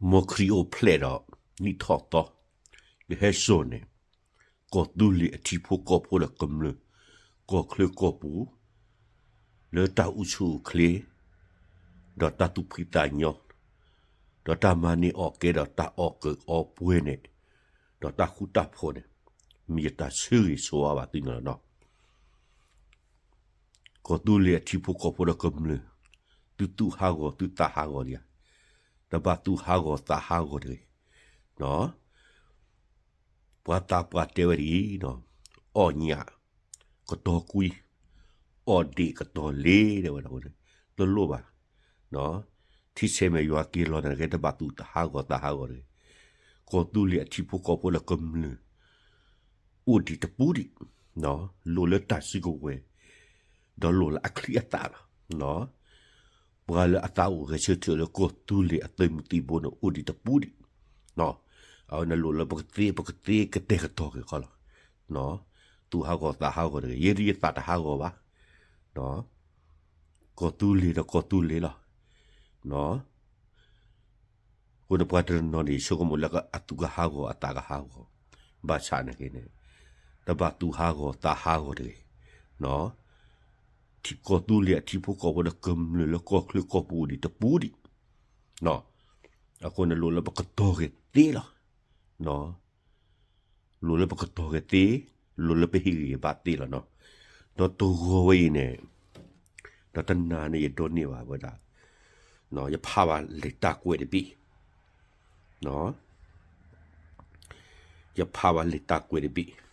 မ်ခရံာ်အိၣ်ဖျဲၣ်ဒီးနံၣ်ထီၣ်သီ, ကဟဲစိာ်န့ၣ် ကီၢ်သူလ့ၤအထံဖိကီၢ်ဖိဒီးကမျၢၢ် ကီၢ်ချၢကီၢ်ပူၤ လၢတၢ်အိၣ်ဆူၣ်အိၣ်ချ့ ဒီးတၢ်သူၣ်ဖှံသးညီ ဒီးတၢ်မၤန့ၢ်အီၣ်ကဲဒီးတၢ်အီၣ်ကၢအီပှဲၤန့ၣ် ဒီးတၢ်ဃူတၢ်ဖိးန့ၣ် မ့ၢ်ယတၢ်ဆၢဂ့ၤဆိဝါဘၣ်သုန့ၣ်လီၤနီၤ. ကီၢ်သူလ့ၤအထံဖိကီၢ်ဖိဒီးကမျၢၢ်, သုသူၣ်ဟးဂီၤသုသးဟးဂီၤဒံးဧါ, တဘၣ်သူၣ်ဟးဂီၤသးဟးဂီၤတဂ့ၤ. ပှၤသးပှၢ်တဲဝဲဒ်အံၤ, အီၣ်ညၣ်ကတီၤကွံ, အီၣ်ဒ့ၣ်ကတီၤလ့ၤ တဲဝဲဒၣ်, တလိၣ်ဘၣ်. ထံဆဲးမဲာ်ယွၤက့ၤလီၤန့ၣ်က့ တဘၣ်သူၣ်ဟးဂီၤသးဟးဂီၤတဂ့ၤ. ကီၢ်သူလ့ၤအထံဖိကီၢ်ဖိဒီးကမျၢၢ် အိၣ်ဒံးတပူၤဒံး, လိၣ်လၢတၢ်စုကဝဲၤ, ဒီးလိၣ်လၢအချံအသၣ်လီၤ. ပှၤလၢအသးအိၣ်ဂဲၤဆၢထၢၣ်လၢကီၢ်သူလ့ၤအသုးမုၢ်သံၣ်ဘိန့ၣ် အိၣ်ဒံးတပူၤဒံး, အဝဲန့ၣ်လိၣ်လၢပကသ့ ပကသ့ကတဲာ်ကတီၤက့ၤခီလီၤ. သူၣ်ဟးဂီၤသးဟးဂီၤတဂ့ၤ, ယဲဒ်ယသးတဟးဂီၤဘၣ်. ကီၢ်သူလ့ၤဒီးကီၢ်သူလ့ၤလီၤ. အဃိန့ၣ်ပှၤတနီၤန့ၣ် ဆိကမိၣ်လၢအသူၣ်ကဟးဂီၤအသးကဟးဂီၤ, ဘၣ်ဆၣ်န့ၣ်က့န့ၣ် တဘၣ်သူၣ်ဟးဂီၤသးဟးဂီၤတဂ့ၤ. ထံကီၢ်သူလ့ၤအထံဖိကီၢ်ဖိဒီးကမျၢၢ်လၢကီၢ်ချၢကီၢ်ပူၤအိၣ်ဒံးတပူၤဒံး. အဃိန့ၣ်လိၣ်လၢပကတီၤဂဲၤသ့လီၤ. လိၣ်လၢပကတီၤဂဲၤသ့, လိၣ်လၢပဟ့ၣ်ဂံၢ်ဘါသ့လီၤနီၤ. ဒီးတဂီၤဝဲအံၤန့ၣ် ဒီးတနၤန့ၣ်ယဒိးန့ၢ်ဘၣ်ဝဲဒၣ်, ယဖးဘၣ်လံာ်တၢ်ကွဲးတဘ့ၣ်, ယဖးဘၣ်လံာ်တၢ်ကွဲးတဘ့ၣ်.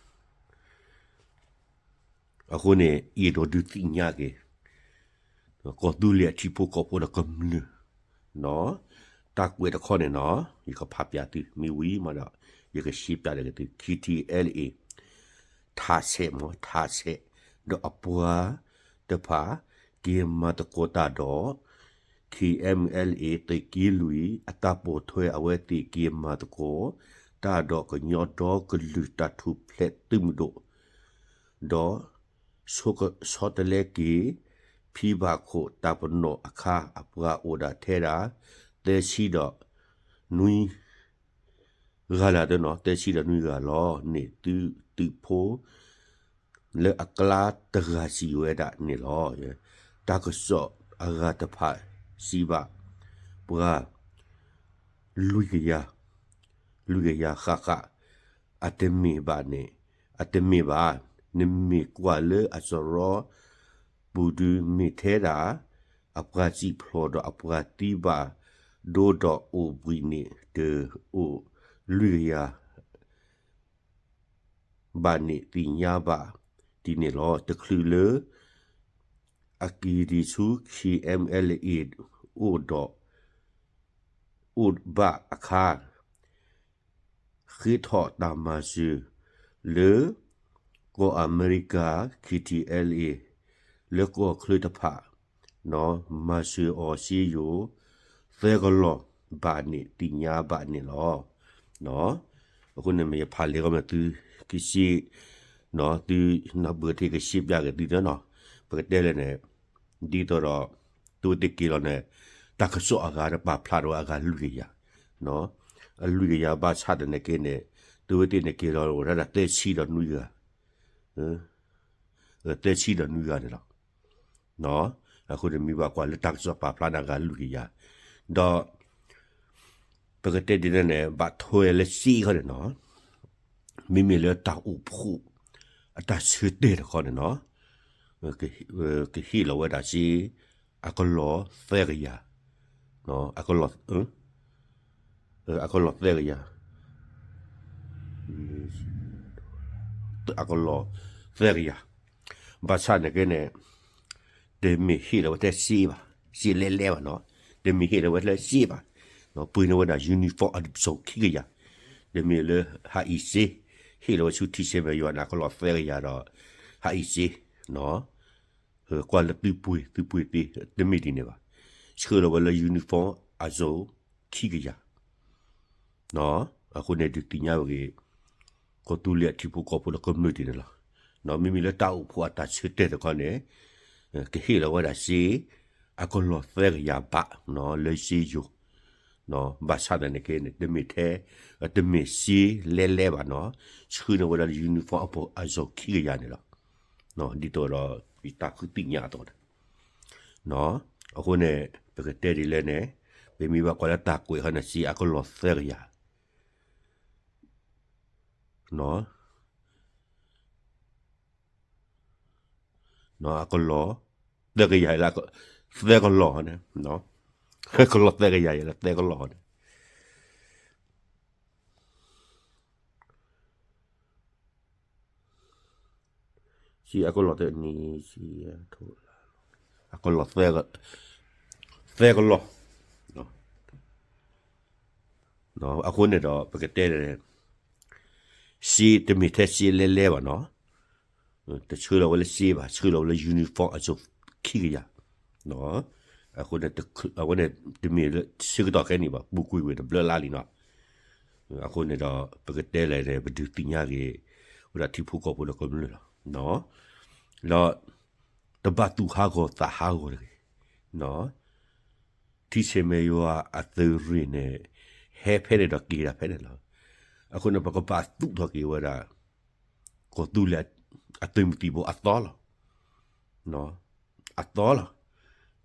အဃိန့ၣ် ယအဲၣ်ဒိးဒုးသ့ၣ်ညါက့ၤ ကီၢ်သူလ့ၤအထံဖိကီၢ်ဖိဒီးကမျၢၢ်, တၢ်ကွဲးတခီန့ၣ်နီၤ, ယကဖးပျးသု မ့ၢ်ဝံၤမးဒီး ယကရှဲပျးဒီးက့ၤသု KTLA ထးဆဲးမး ထးဆဲး, ဒီးအပှၤတဖၣ် က့ၤမၤသကိးတၢ်ဒီး KNLA သုးက့လွံၢ် အတၢ်ပိာ်ထွဲအဝဲသ့ၣ်က့ၤမၤသကိးတၢ်ဒီးကညီဒီကလုာ် တၢ်ထူၣ်ဖျဲးသုးမုၢ်ဒိၣ်, ဒီး ဆီတလဲက့ၤ ဖံဘၣ်ခိၣ်တၢ်ပနီၣ်အခါ အပှၤအိၣ်ဒၣ်ထဲဒၣ် သၢဆံဒီး နွံ ဂၤလၢာ်တနီၤ သၢဆံဒီးနွံဂၤလီၤန့ၣ် သုးဖိ လၢအကျါတဂၤစံးဝဲဒၣ်န့ၣ်လီၤ. တၢ်ကစီၣ်အဂၤတဖၣ်စံးဘၣ် ပှၤ လွံၢ်ကယၤ, လွံၢ်ကယၤဃၣ်ဃၣ်, အတမ့ၢ်ဘၣ်န့ၣ်, အတမ့ၢ်ဘၣ်, နမ့ၢ်ကွၢ်လၢအစရီပူၤဒုး မ့ၢ်ထဲဒၣ် အပှၤစံၣ်ဖျိးဒီးအပှၤသံဘၣ်ဒိဒီးအိၣ်ဘှံးန့ၣ် တအိၣ်လွံၢ်ကယၤ ဘၣ်န့ၣ်သ့ၣ်ညါဘၣ်ဒ်န့ၣ်လီၤ. တချုးလၢ အက့ၤဒံးဆူ KNLA အိၣ်ဒီး အိၣ်ဘၣ်အခါ ဃ့ထီၣ်တၢ်မၤစၢၤလၢ ကီၢ်အမဲရကၤ KTLA လၢကီၢ်ချၢတဖၣ် မၤစၢၤအီၤစ့ယိၤ သၢကလီၢ်ဘၣ်န့ၣ်သ့ၣ်ညါဘၣ်န့ၣ်လီၤ. အဃိန့ၣ်မ့ၢ်ယဖးလဲၤဂီၢ်မ့ၢ်သု ကစ့ သုနၢ်ပၢၢ်ထဲကစ့ပျးက့ၤသုန့ၣ်နီၤ, ပကတဲလဲၣ်န့ၣ် ဒ်သိးဒီး သုဝဲသ့ၣ်က့ၤလီၤန့ၣ် တၢ်ကစီၣ်အဂၤဒီးပာ်ဖျါထီၣ်ဝဲအဂၤလွံၢ်ကယၤ, အလွံၢ်ကယၤဘၣ်ဆၣ်ဒီးန့ၣ်က့န့ၣ် သုဝဲသ့ၣ်န့ၣ်က့ၤလီၤဝဲဒၣ် သၢဆံဒီးနွံဂၤ, သၢဆံဒီးနွံဂၤန့ၣ်လီၤ. အဃိန့ၣ်မ့ၢ်ဘၣ်ကွၢ်လၢတၢ်ကစီၣ်ပာ်ဖျါန့ၣ်အဂၤလွံၢ်ကယၤ, ဒီး ပကတဲဒ်န့ၣ်န့ၣ် ဘၣ်ထွဲလၢစ့ခီန့ၣ်နီၤ, မ့မ့ၢ်လၢတၢ်အိၣ်ဖှိၣ် အတၢ်ဆၢတဲာ်တခီန့ၣ်နီၤ, ကဟ့ၣ်လီၤဝဲဒၣ်စ့ အကလီၢ်သၢကယၤ, အကလီၢ် အကလီၢ်သၢကယၤ, အကလီၢ်သၢကယၤ, ဘၣ်ဆၣ်န့ၣ်က့န့ၣ် တမ့ၢ်ဟ့ၣ်လီၤဝဲထဲစ့ဘၣ်, စ့လဲလဲဘၣ်နီၤ, တမ့ၢ်ဟ့ၣ်လီၤဝဲထဲစ့ဘၣ်, ပှ့ၤန့ၢ်ဝဲဒၣ် uniform အဒူၣ်ပစီၣ်ခံကယၤ, တမ့ၢ်လၢဟးအံၤစ့, ဟ့ၣ်လီၤဝဲဆူထံဆဲးမဲာ်ယွၤန့ၣ် အကလီၢ်သၢကယၤဒီး ဟးအံၤစ့, ကွၢ်လၢသုပှ့ၤသုပှ့ၤသ့ တမ့ၢ်ဒ်န့ၣ်ဘၣ်, ဆှၢလီၤဝဲလၢ uniform အစိခံကယၤ အဃိန့ၣ်ဒုးသ့ၣ်ညါဝဲဂ့ၤ ကီၢ်သူလ့ၤအထံဖိကီၢ်ဖိဒီးကမျၢၢ်ဒ်န့ၣ်လီၤ. မ့မ့ၢ်လၢတၢ်အိၣ်ဖှိၣ်အတၢ်ဆၢတဲာ်တခီန့ၣ် ကဟ့ၣ်လီၤဝဲဒၣ်စ့ အကလီၢ်သၢကယၤဘး လၢစ့ယိၤ, ဘၣ်ဆၣ်သနာ်က့န့ၣ် တမ့ၢ်ထဲ, တမ့ၢ်စ့လဲလဲဘၣ်နီၤ, ဆှၢန့ၢ်ဝဲဒၣ်လၢ uniform အပူၤအစိၤခံကယၤန့ၣ်လီၤ. ဒ်သိးဒီး ယတၢ်ဃုသ့ၣ်ညါအသိးန့ၣ်, အဃိန့ၣ် ပကတဲဒ်လဲၣ်န့ၣ်, ပမ့ၢ်ဘၣ်ကွၢ်လၢတၢ်ကွဲးခီန့ၣ် စ့အကလီၢ်သၢကယၤ အကလီၢ်, သၢကယၤလၢ, သၢကလီၢ်န့ၣ်, ကလီၢ်သၢကယၤယဲလၢသၢကလီၢ်န့ၣ်, စ့အကလီၢ်သၢနံၤ, အကလီၢ်, သၢကလီၢ်, အဃိန့ၣ်ဒီး ပကတဲလဲၣ်န့ၣ် စ့တမ့ၢ်ထဲစ့လဲလဲဘၣ်နီၤ, တဆှၢလီၤဝဲလၢစ့ဘၣ်, ဆှၢလီၤဝဲလၢ uniform အစိၤခံကယၤ, အဃိန့ၣ် အဝဲန့ၣ် တမ့ၢ်လၢဆၢကတီၢ်ခဲအံၤဘၣ်, ပူၤကွံာ်ဝဲတဘျီလၢ်လံနီၤ, အဃိန့ၣ်ဒီး ပကတဲလဲၣ်န့ၣ် ပဒုးသ့ၣ်ညါက့ၤ ဝဲဒၣ်ထံဖိကီၢ်ဖိဒီးကမျၢၢ်လီၤ, ဒီး တဘၣ်သူၣ်ဟးဂီၤသးဟးဂီၤတဂ့ၤ, ထံဆဲးမဲးယွၤအသုးရ့ၣ်န့ၣ် ဟဲဖဲန့ၣ်ဒီးက့ၤဒၣ်ဖဲန့ၣ်လီၤ. အဃိန့ၣ် ပကဘၣ်သူၣ်ထီၣ်က့ၤဝဲဒၣ် ကီၢ်သူလ့ၤအသုးမုၢ်သံၣ်ဘိအသီလီၤ, အသီလီ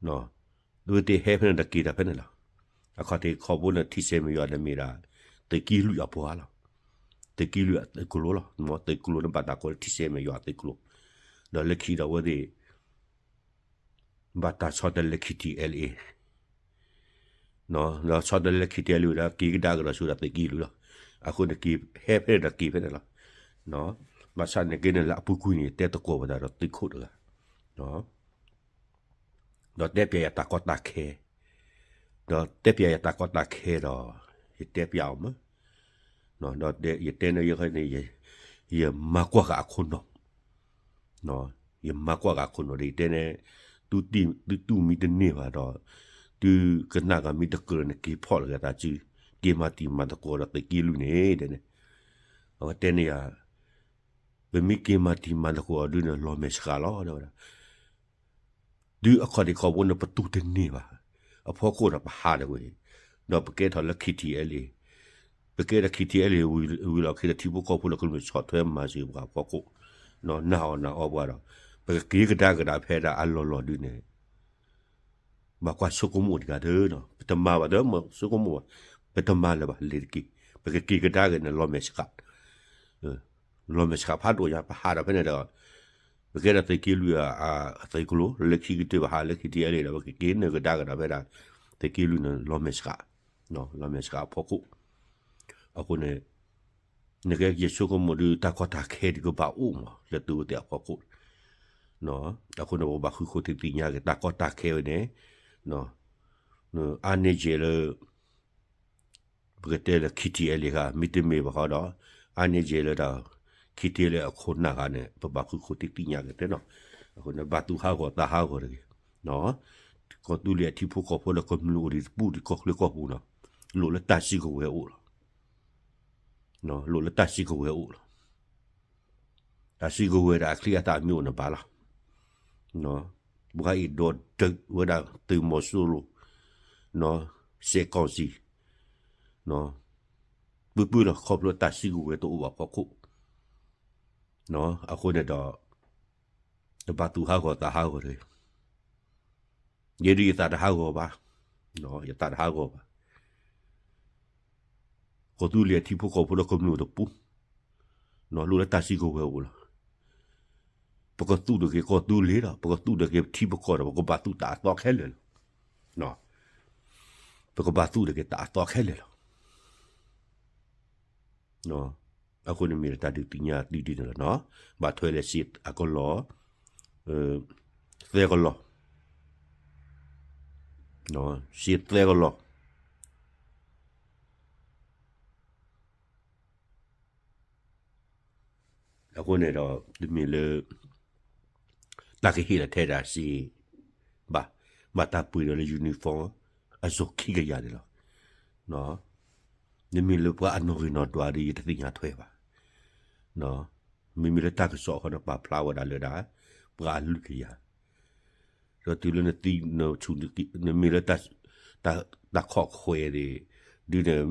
ၤ. အဝဲသ့ၣ်ဟဲဖဲန့ၣ်ဒီးက့ၤတၢ်ဖဲန့ၣ်လီၤ. အခီၣ်ထံးခီၣ်ဘိန့ၣ် ထံဆဲးမဲးယွၤန့ၣ်မ့ၢ်ဒၣ် သုးက့လွံၢ်အပှၤလီၤ. သုးက့လွံၢ်အသုးကျိၤလီၤ. သုးကျိၤန့ၣ်ဘၣ်တၢ်ကိးလၢထံဆဲးမဲးယွၤအသုးကျိၤ, ဒီးလၢခံဒီးအဝဲသ့ၣ် ဘၣ်တၢ်ဆီတလဲ KTLA ဒီးဆီတလဲ KTLA ဝဲဒၣ်က့ၤကဒါကဒီးဆူဒၣ်သုးက့လွံၢ်လီၤ. အဃိန့ၣ် ဟဲဖဲန့ၣ်ဒီးက့ၤဖဲန့ၣ်လီၤ. ဘၣ်ဆၣ်န့ၣ်က့န့ၣ်လၢအပူၤကွံာ်န့ၣ် ယတဲသကိးဝဲဒၣ်ဒီးသုးခိၣ်တဂၤ, ဒီးတဲပျးယၤတၢ်ကီတၢ်ခဲ, ဒီးတဲပျးယၤတၢ်ကီတၢ်ခဲဒီး ယတဲပျးအီၤမး, ဒီးယတဲန့ၣ် ယမၤကွၢ်ဃာ်အခိၣ်နီၣ် ယမၤကွၢ်ဃာ်အခိၣ်နီၣ်ဒီး ယတဲန့ၣ် သုတူၢ်မံတန့ၢ်ဘၣ်ဒီး သုကနၣ်ဂ့ၤမ့ၢ်တကြၢးန့ၣ် က့ၤဖီၣ်လီၤက့ၤသးစု, က့ၤမၤတံၤမၤသကိးဒီးသုးက့လွံၢ်န့ၣ် တဲန့ၣ်, အဝဲတဲန့ၣ်ယၤ, ပမ့ၢ်က့ၤမၤတံၤမၤသကိးအီၤဒုန့ၣ် လီၤမဲာ်ဆှးလီၤ တဲဝဲဒၣ် ဒုးအခီၣ်ထံးခီၣ်ဘိန့ၣ် ပတူၢ်တန့ၢ်ဘၣ်, အဖီခိၣ်ဒီးပဟးဒၣ်ဝဲ, ဒီးပကဲထီၣ်လၢ KTLA, ပကဲထီၣ် KTLA ဝံၤလီၤခံဒီး ထံဖိကီၢ်ဖိလၢကမျၢၢ်ဆီၣ်ထွဲမၤစၢၤပှၤအဖီခိၣ်, နၢ်အီၣ်နၢ်အီပှၤဒီး ပကက့ၤကဒါက့ၤဒၣ်ဖဲဒၣ်အလီၢ်လီၢ်ဒုန့ၣ် ဘၣ်ကွၢ်ဆိကမိၣ်တဂၤဒီး ပတမၤဘၣ်ဒီး ဆိကမိၣ်ဘၣ်, ပတမၤလၢၤဘၣ် လဲၤတက့ၢ်, ပကက့ၤကဒါက့ၤန့ၣ် လီၤမဲာ်ဆှး လီၤမဲာ်ဆှးဖးဒိၣ်ညါ ပဟးဒီးဖဲန့ၣ်ဒီး ပကဲဒၣ်သုးက့လွံၢ်အသုးကျိၤ လၢခံကတၢၢ်ပဟးလၢ KTLA ဒီး ပကက့ၤနုာ်ကဒါက့ၤဒီးဖဲဒၣ် သုးက့လွံၢ်န့ၣ် လီၤမဲာ်ဆှး, လီၤမဲာ်ဆှးအဖီခိၣ်, အဃိန့ၣ် နကဲယဆိကမိၣ်ဒုး တၢ်ကီတၢ်ခဲဒုးကဘၣ်အိၣ်မး လၢသုဝဲသ့ၣ်အဖီခိၣ်, အဃိန့ၣ် ပဘၣ်ဃုဃိထံသ့ၣ်ညါက့ၤ တၢ်ကီတၢ်ခဲဝဲန့ၣ် အါန့ၢ်ယဲလၢ ပကတဲလၢ KTLA ဂၤ မ့တမ့ၢ်ဘၣ်ဃီဒီး အါန့ၢ်ယဲလၢတၢ် KTLA အခိၣ်နၢ်ဂၤန့ၣ် ပဘၣ်ဃုဃိထံသ့ၣ်ညါက့ၤတဲနီၤ, အဃိန့ၣ် ဘၣ်သူၣ်ဟးဂီၤသးဟးဂီၤတဂ့ၤ, ကီၢ်သူလ့ၤအထံဖိကီၢ်ဖိဒီးကမျၢၢ်အိၣ်ဒံးတပူၤဒံးကီၢ်ချၢကီၢ်ပူၤနီၤ, လိၣ်လၢတၢ်စုကဝဲၤအိၣ်လီၤ, လိၣ်လၢတၢ်စုကဝဲၤအိၣ်လီၤ. တၢ်စုကဝဲၤဒီးအချံအသၣ်မ့ၢ်အိၣ်န့ၣ်ဘၣ်လီၤ. ပှၤအံၤဒီးဒုးဝဲဒၣ်သုးမီၤစိရိၤ, စဲးကီၢ်စံၤ, ပှဲၤပှဲၤလီၤ ခီဖျိတၢ်စုကဝဲၤတအိၣ်ဘၣ်ဖီခိၣ်, အဃိန့ၣ်ဒီး တဘၣ်သူၣ်ဟးဂီၤသးဟးဂီၤတဂ့ၤ. ယဲဒုးယသးတဟးဂီၤဘၣ်, ယသးတဟးဂီၤဘၣ်. ကီၢ်သူလ့ၤအထံဖိကီၢ်ဖိဒီးကမျၢၢ်တပူၤ, လိၣ်လၢတၢ်စုကဝဲၤအိၣ်လီၤ. ပကသူၣ်ထီၣ်က့ၤကီၢ်သူလ့ၤဒီး ပကသူၣ်ထီၣ်က့ၤထံပကီၢ်ဒီး ပကဘၣ်သူၣ်တၢ်အသီခဲလၢာ်လီၤ. ပကဘၣ်သူၣ်ထီၣ်က့ၤတၢ်အသီခဲလၢာ်လီၤ. အဃိန့ၣ်မ့ၢ်တၢ်ဒုးသ့ၣ်ညါသုဒ်န့ၣ်လီၤနီၤ. ဘၣ်ထွဲလၢစ့အကလီၢ် သၢကလီၢ်, စ့သၢကလီၢ်. အဃိန့ၣ်ဒီး တမ့ၢ်လၢ တၢ်ကဟ့ၣ်လီၤထဲဒၣ်စ့ဘၣ်, ဘၣ်တၢ်ပှ့ၤဒီးလၢ uniform အစိၤခံကယၤန့ၣ်လီၤ. တမ့ၢ်လၢပှၤအနီၣ်ဂံၢ်နီၣ်ဒွးဒီး ယတသ့ၣ်ညါထွဲဘၣ်. မ့မ့ၢ်လၢတၢ်ကစီၣ်အဃိန့ၣ် ပာ်ဖျါဝဲဒၣ်လၢဒၣ် ပှၤအလွံၢ်ကယၤ ဒီးတုၤလၢနသံနဆူၣ် နမ့ၢ်လၢ တၢ်ခီၣ်ခွဲးန့ၣ် ဒုးန့ၣ်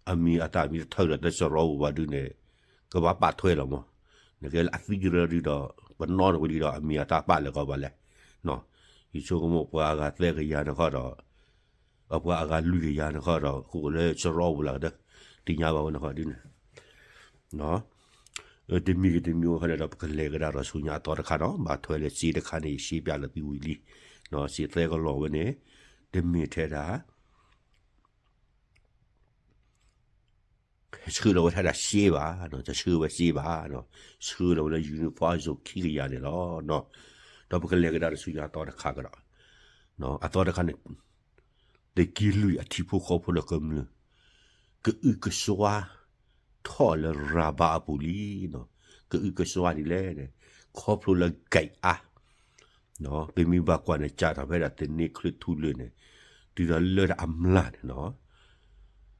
အမံၤအသးမံၤတထၢဒီး တစရီပူၤဘၣ်ဒုးန့ၣ် ကဘၣ်ပာ်ထွဲလီၤမး, နကဲလၢအသံကရၢဒုးဒီး ပနီၣ်နဝဲဒုးဒီး အမံၤအသးပာ်လၢကီးဘၣ်လဲၣ်, ယဆိကမိၣ်ပှၤအဂၤသၢကယၤန့ၣ်ခီဒီး အပှၤအဂၤလွံၢ်ကယၤန့ၣ်ခီဒီး ကအိၣ်လၢစရီပူၤလၢကဒၢ သ့ၣ်ညါဘၣ်ဝဲန့ၣ်ခီဒုးန့ၣ် တမံၤဂ့ၤတမံၤဝဲခီန့ၣ်ဒီး ပကလဲၤကဒါဒီးဆူညါအသီတခါဒီး ဘၣ်ထွဲလၢစ့တခါန့ၣ် ယရှဲပၠးလၢသုဝံၤလံ, စ့သၢကလီၤဝဲန့ၣ် တမ့ၢ်ထဲဒၣ် ဆှၢလီၤဝဲထဲဒၣ်စ့ဘၣ်, တဆှၢဝဲစ့ဘၣ်, ဆှၢလီၤဝဲလၢ uniform အစိခံကယၤန့ၣ်လီၤ. ဒီးပကလဲၤကဒါဒီးဆူညါအသီတခါကဒီး, အသီတခါန့ၣ် သုးက့လွံၢ်အထံဖိကီၢ်ဖိဒီးကမျၢၢ် ကအုကစွါ ထီၣ်လၢရၤဘါအပူၤလံ, ကအုကစွါဒ်လဲၣ်န့ၣ် ခီဖျိလၢ gate အါ, ပမ့ၢ်ဘၣ်ကွၢ်န့ၣ် ကးထီၣ်ဖဲဒၣ်သန့ၤချၢထူလၢာ်န့ၣ် တုၤဒီးလၢဒၣ်အမျၢ်န့ၣ်နီၤ,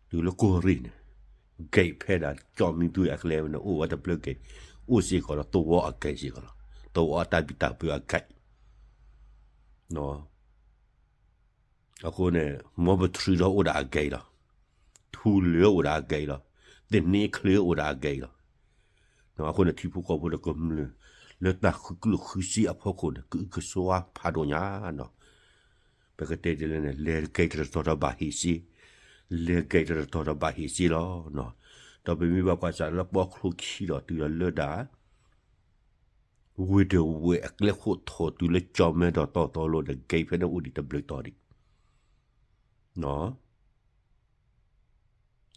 တုၤလၢကီၢ်ရ့ၣ်န့ၣ် gate ဖဲဒၣ်ကၠီၣ်မံသူအကျဲဝဲန့ၣ် အိၣ်ဝဲတဘျုး gate, အိၣ်စ့ၢ်ကီးလီၤ သဝီအ gate စ့ၢ်ကီးလီၤ, သဝီအတၢ်ဘံၣ်တၢ်ဘၢအ gate အဃိန့ၣ် မီပထြူဒီးအိၣ်ဒၣ်အ gate လီၤ, ထူလၢာ်အိၣ်ဒၣ်အ gate လီၤ, သန့ၤချၢအိၣ်ဒၣ်အ gate လီၤ. အဃိန့ၣ် ထံဖိကီၢ်ဖိဒီးကမျၢၢ် လၢတၢ်ဃုကျိၣ်ဃုစ့အဖီခိၣ်န့ၣ် ကအုကစွါဖးဒိၣ်ညါနီၤ. ပကတဲဒ်လဲၣ်န့ၣ် လဲၤ gate တတီၤဒီးဘၣ်ဟ့ၣ်စ့, လဲၤ gate တတီၤဒီးဘၣ်ဟ့ၣ်စ့လီၤ. ဒီးပမ့ၢ်ဘၣ်ကွၢ်စးလၢပီချိခံဒီးတုၤဒီးလၢဒၣ် ဝ့ၢ်ဒဝဲၢ်အကျဲခိၣ်ထိး တုၤလၢကၠီၣ်မဲဒီးတီၢ်သီလိၤဒီး gate ဖဲန့ၣ်အိၣ်ဒံးတဘျုးတီၤဒံး,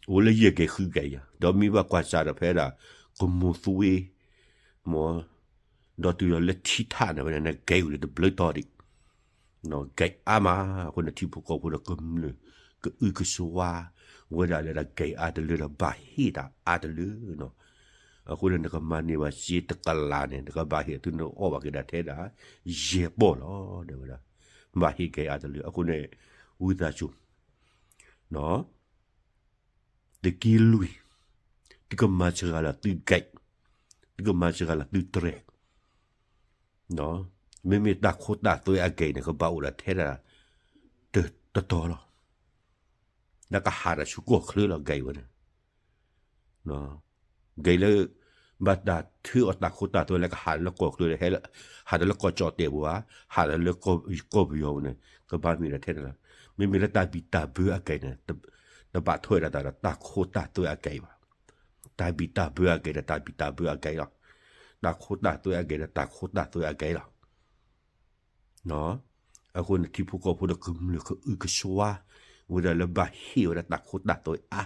အိၣ်လၢယဲၢ် gate ဃု gate ယၤ, ဒီးမ့ၢ်ဘၣ်ကွၢ်စးဒီးဖဲဒၣ် ကမိၤသွ့ မ့ၢ် ဒီးတုၤဒီးလၢထံထၣ်န့ၣ်ဝဲန့ၣ် gate အိၣ်ဒံးတဘျုးတီၤဒံး gate အါမး, အဃိန့ၣ် ထံဖိကီၢ်ဖိဒီးကမျၢၢ် ကအုကစွါ ဝဲဒၣ်လၢဒၣ် gate အါတလၢဒီးဘၣ်ဟ့ၣ်တၢ်အါတလၢနီၤ. အဃိန့ၣ် နကမၤန့ၢ်ဘၣ်စ့တကလးန့ၣ် နကဘၣ်ဟ့ၣ်သုန့ၣ်အီၣ်ဘၣ်က့ၤဒၣ်ထဲဒၣ် ယဲၢ်ပီၢ်လီၤ တဲဝဲဒၣ်. ဘၣ်ဟ့ၣ် gate အါတလၢ အဃိန့ၣ် ဝံသးစူၤ သုးက့လွံၢ်, သုကမၤစှၤလီၤသု gate, သုကမၤစှၤလီၤသုတြဲၤ, မ့မ့ၢ်တၢ်ခိတၢ်သွဲအ gate န့ၣ် ကဘၣ်အိၣ်ဒၣ်ထဲဒၣ် တတီၤလီၤ. လၢကဟးဒီးဆူကီၢ်ချၢလီၤ gate ဝဲန့ၣ် gate လၢ ဘၣ်တၢ်ထုးအီၤတၢ်ခိတၢ်သွဲလၢကဟးလၢကီၢ်ချၢ ဟဲလၢ ဟးဒီးလၢကီၢ်ကၠီၣ်တဲာ်ပူၤဧါ, ဟးဒီးလၢကီၢ်ပယီၤပူၤန့ၣ် ကဘၣ်မ့ၢ်ဒၣ်ထဲန့ၣ်လီၤ. မ့မ့ၢ်လၢတၢ်ဘံၣ်တၢ်ဘၢအ gate န့ၣ် တဘၣ်ထွဲဒၣ်တၢ်ဒီးတၢ်ခိတၢ်သွဲအ gate ဘၣ်. တၢ်ဘံၣ်တၢ်ဘၢအ gate ဒီးတၢ်ဘံၣ်တၢ်ဘၢအ gate လီၤ. တၢ်ခိတၢ်သွဲအ gate ဒီးတၢ်ခိတၢ်သွဲအ gate လီၤ. အဃိန့ၣ် ထံဖိကီၢ်ဖိဒီးကမျၢၢ်ကအုကစွါ ဝဲဒၣ်လၢဘၣ်ဟ့ၣ်ဝဲဒၣ်တၢ်ခိတၢ်သွဲအါ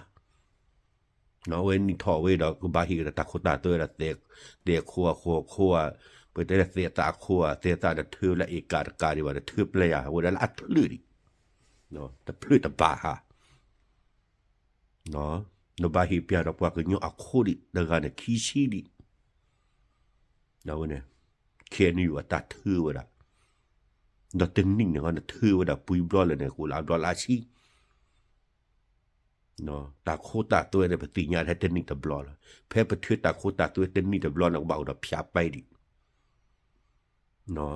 အဝဲနံၣ်ထီၣ်ဝဲဒီး ကဘၣ်ဟ့ၣ်ဝဲဒၣ်တၢ်ခိတၢ်သွဲဒီး သဲးခိၣ်အခိၣ်အခိၣ်ဧါ, ပတဲလၢသဲးသးအခိၣ်ဧါ, သဲးသးတထၢလၢအ့ၣ်ကၣ်တကးဒံးဘၣ်, တထၢပျဲယၤ ဝဲဒၣ်လၢအဖျၢၣ်ဒံး, တဖျၢၣ်တဘၣ်ဟါ, နဘၣ်ဟ့ၣ်ပျဲဒီးပှၤကညီအခိၣ်ဒံး တဂၤန့ၣ်ခံဆံဒံး, အဝဲန့ၣ် ခဲအံၤန့ၣ် အတၢ်ထၢဝဲဒၣ်, ဒီးတနံၣ်န့ၣ် နထၢဝဲဒၣ်ပှဲၤဘျီလဲၣ်န့ၣ် ကအိၣ်လၢအဘျီလၢအဆံ တၢ်ခိတၢ်သွဲန့ၣ် ပသ့ၣ်ညါထဲတနံၣ်တဘျီလီၤ. ဖဲပထၢတၢ်ခိတၢ်သွဲတနံၣ်တဘျီန့ၣ် ကဘၣ်အိၣ်ဒီးဖၠးပဲဒံး,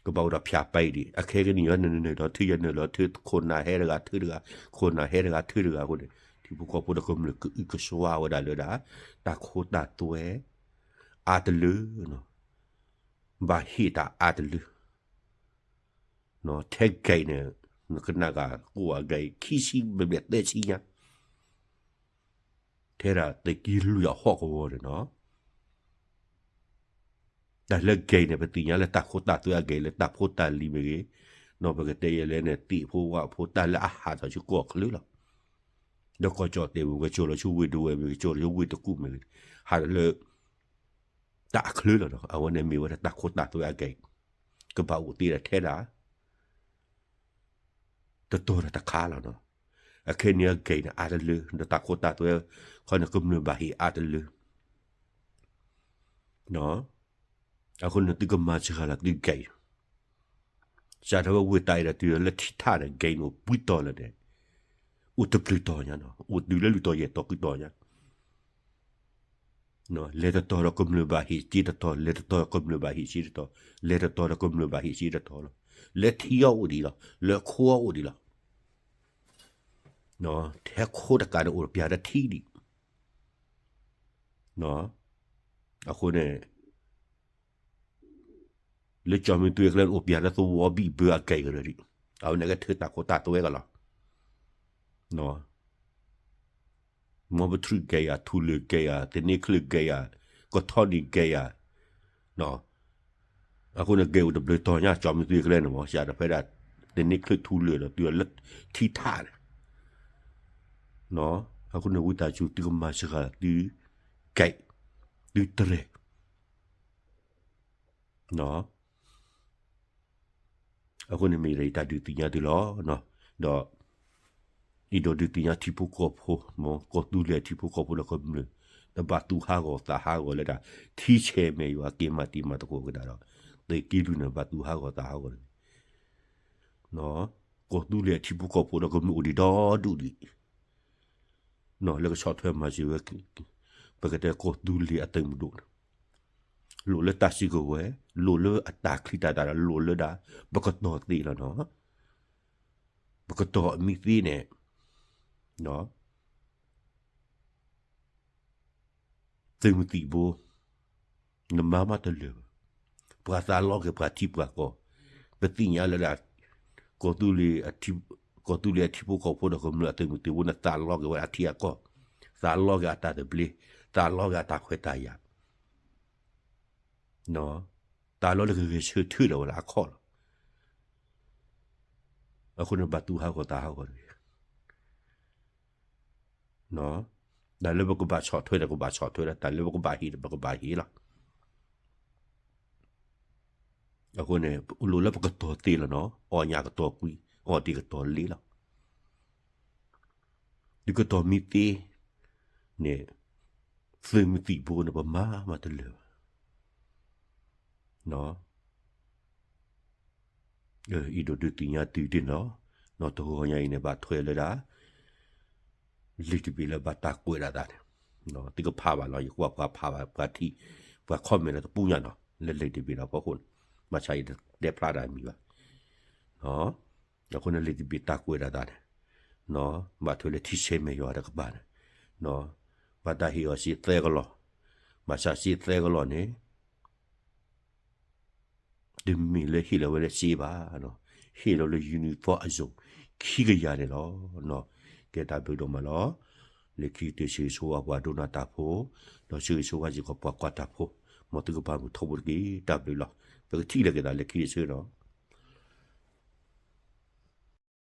ကဘၣ်အိၣ်ဒီးဖၠးပဲဒံး. အခဲကနံၣ်အံၤ နနၢၤဒီးထၢ ယနၢၤဒီးထၢ ခိၣ်နၢ်ဟဲတဂၤထၢတဂၤ, ခိၣ်နၢ်ဟဲတဂၤထၢတဂၤအဃိန့ၣ် ထံဖိကီၢ်ဖိဒီးကမျၢၢ်ကအုကစွါဝဲဒၣ်လၢဒၣ် တၢ်ခိတၢ်သွဲ အါတလၢ ဘၣ်ဟ့ၣ်တၢ်အါတလၢ ထဲ gate န့ၣ် နကနၣ်ဂ့ၤကိးအ gate ခံဆံဘျဲၣ်ဘျဲၣ်သၢဆံညါ, ထဲဒၣ်သုးက့လွံၢ်အဟီၣ်ကဝီၤန့ၣ်နီၤ, တၢ်လၢ gate န့ၣ် ပသ့ၣ်ညါလၢတၢ်ခိတၢ်သွဲအ gate လၢတၢ်ဖိတၢ်လံၤမ့ၢ်ဂ့ၤ, နီၤ ပကတဲယဲလဲၣ်န့ၣ် သ့ၣ်ဖိဝၣ်ဖိတၢ်လၢအဟးထီၣ်ဆူကီၢ်ချၢလီၤ. ဒီးကီၢ်ကၠီၣ်တဲာ်ပူၤ ကကၠိလီၤဆူဝ့ၢ်ဒဝဲၢ်မ့ၢ်ဂ့ၤ ကၠိလီၤဆူဝ့ၢ်တကူၣ်မ့ၢ်ဂ့ၤ, ဟးထီၣ်လၢ တၢ်အချၢလီၤနီၤ. အဝဲန့ၣ်မ့ၢ်ဝဲဒၣ်တၢ်ခိတၢ်သွဲအ gate ကဘၣ်အိၣ်သ့ဒၣ်ထဲဒၣ် တတီၤဒီးတခါလီၤနီၤ. အခဲအံၤအ gate န့ၣ် အါတလၢ ဒီးတၢ်ခိတၢ်သွဲခီန့ၣ် ကမျၢၢ်ဘၣ်ဟ့ၣ်အါတလၢ အဃိန့ၣ်သုကမၤစှၤလီၤသု gate, စးထီၣ်ဝဲဝ့ၢ်တၢ်အံၤဒီးတုၤလၢထံထၣ်န့ၣ် gate န့ၣ်အိၣ်ပှဲၤတီၤလၢၤန့ၣ်, အိၣ်တဘျုးတီၤညါနီၤ, အိၣ်တုၤလၢလွံၢ်တီၤယဲၢ်တီၤဃုတီၤညါ လဲၤတတီၤဒီးကမျၢၢ်ဘၣ်ဟ့ၣ်စ့တတီၤ, လဲၤတတီၤဒီးကမျၢၢ်ဘၣ်ဟ့ၣ်စ့တတီၤ, လဲၤတတီၤဒီးကမျၢၢ်ဘၣ်ဟ့ၣ်စ့တတီၤလီၤ. လၢထံအီၤအိၣ်ဒံးလီၤ, လၢခိအီၤအိၣ်ဒံးလီၤ. ထဲခိၣ်တကးန့ၣ်အိၣ်ပျးတထံၣ်ဒံး, အဃိန့ၣ် လၢကၠီမ့ၢ်သွ့ကျဲန့ၣ်အိၣ်ပျးလၢသဝီဘံၣ်ဘၢအကဲကရၢဒံး, အဝဲန့ၣ်ကဲထၢတၢ်ခိတၢ်သွဲကလီၤ. မ်ပထြူးကဲယၤ, ထူလၢာ်ကဲယၤ, သန့ၤချၢၣ်ကဲယၤ, ကထီၣ်နံၤကဲယၤ, အဃိန့ၣ်ကဲအိၣ်တဘျုးတီၤညါ ကၠီမ့ၢ်သွ့ကျဲန့ၣ်မ့ၢ် ယၤတဖဲဒၣ် သန့ၤချၢၣ်ထူလၢာ်ဒီးတုၤလၢထံထးန့ၣ်, အဃိန့ၣ်ဝံသးစူၤသုကမၤစှၤသုကဲ, သုတရဲၣ် အဃိန့ၣ်မ့ၢ်ယတၢ်ဒုးသ့ၣ်ညါသုလီၤ. ဒီး အံၤဒီးဒုးသ့ၣ်ညါထံဖိကီၢ်ဖိ, မ်ကီၢ်သူလ့ၤအထံဖိကီၢ်ဖိဒီးကမျၢၢ်, ဒီးဘၣ်သူၣ်ဟးဂီၤသးဟးဂီၤလၢတၢ် ထံဆဲးမဲာ်ယွၤက့ၤမၤတံၤမၤသကိးကဒါဒီး သုးက့လွံၢ်န့ၣ် ဘၣ်သူၣ်ဟးဂီၤသးဟးဂီၤတဂ့ၤ. ကီၢ်သူလ့ၤအထံဖိကီၢ်ဖိဒီးကမျၢၢ်အိၣ်ဒံးဒီဒူၣ်ဒံး လၢကဆီၣ်ထွဲမၤစၢၤဝဲ ပကတဲကီၢ်သူလ့ၤအသုးမုၢ်ဒိၣ်န့ၣ် လိၣ်လၢတၢ်စုကဝဲၤ, လိၣ်လၢအတၢ်ချံတၢ်သၣ်ဒီး လိၣ်လၢဒၣ် ပကတီၢ်သ့လီၤနီၤ. ပကတီၢ်အမံၤသ့န့ၣ် သုးမုၢ်သံၣ်ဘိ နမၤမးတလၢာ်ဘၣ်. ပှၤသးလီက့ၤပှၤထံပှၤကီၢ်, ပသ့ၣ်ညါလၢဒၣ် ကီၢ်သူလ့ၤအထံ, ကီၢ်သူလ့ၤအထံဖိကီၢ်ဖိဒီးကမျၢၢ်အသုးမုၢ်သံၣ်ဘိန့ၣ် သးလီက့ၤဝဲဒၣ်အထံအကီၢ်, သးလီက့ၤအတၢ်သဘျ့, သးလီက့ၤအတၢ်ခွဲးတၢ်ယာ်, သးလီလၢကဂဲၤဆၢထၢၣ်ဒီးဝဲဒၣ်အခီၣ်လီၤ. အဃိန့ၣ်ဘၣ်သူၣ်ဟးဂီၤသးဟးဂီၤတဂ့ၤ. တၢ်လၢပကဘၣ်ဆီၣ်ထွဲဒီးကဘၣ်ဆီၣ်ထွဲလီၤ, တၢ်လၢပကဘၣ်ဟ့ၣ်ဒီးပကဘၣ်ဟ့ၣ်လီၤ. အဃိန့ၣ် လိၣ်လၢပကတီၢ်သ့လီၤနီၤ, အီၣ်ညၣ်ကတီၤကွံ, အီၣ်တ့ၢ်ကတီၤလ့လီၤ. ဒုးကတီၢ်မံၤသ့န့ၣ် သုးမုၢ်သံၣ်ဘိန့ၣ် ပမၤမးတလၢာ်ဘၣ်. အံၤဒိးဒုးသ့ၣ်ညါသုဒ်န့ၣ်လီၤ. နီၢ်တဂီၤညါအံၤန့ၣ် ဘၣ်ထွဲလၢဒၣ် လံာ်တဘ့ၣ်လၢဘၣ်တၢ်ကွဲးဒၣ်သးန့ၣ်, သုကဖးဘၣ်လီၤ, ယကွၢ်ပှၤဖးဘၣ်ပှၤထံၣ်, ပှၤ comment လီၤတပူၤညါနီၤ, လၢလံာ်တဘ့ၣ်လီၤဖီခိၣ်န့ၣ်, ဘၣ်ဆၣ်ယတတဲဖျါတၢ်မံၤဘၣ်. အဃိန့ၣ်လံာ်တဘ့ၣ်တၢ်ကွဲးဒၣ်သးန့ၣ်, ဘၣ်ထွဲလၢထံဆဲးမဲာ်ယွၤတကပၤန့ၣ်, ဘၣ်တၢ်ဟ့ၣ်အီၤစ့သၢကလီၢ်, ဘၣ်ဆၣ်စ့သၢကလီၢ်န့ၣ် တမ့ၢ်လၢဟ့ၣ်လီၤဝဲလၢစ့ဘၣ်, ဟ့ၣ်လီၤလၢ uniform အစုံခံကယၤန့ၣ်လီၤ. ကဲတၢ်ဘျုးဒိၣ်မးလီၤ. လၢခံကတၢၢ်ဆၢဂ့ၤဆၢဝါပှၤဒိကနၣ်တၢ်ဖိ, ဒီးဆၢဂ့ၤဆၢဝါစ့ၢ်ကီးပှၤကွၢ်တၢ်ဖိ, မ်သုကဘၣ်မုာ်ထီဘိတက့ၢ်. တၢ်ဘျုးလီၤ. ပကထံၣ်လိာ်က့ၤသးလၢခံကတၢၢ်ဆၢနီၤ.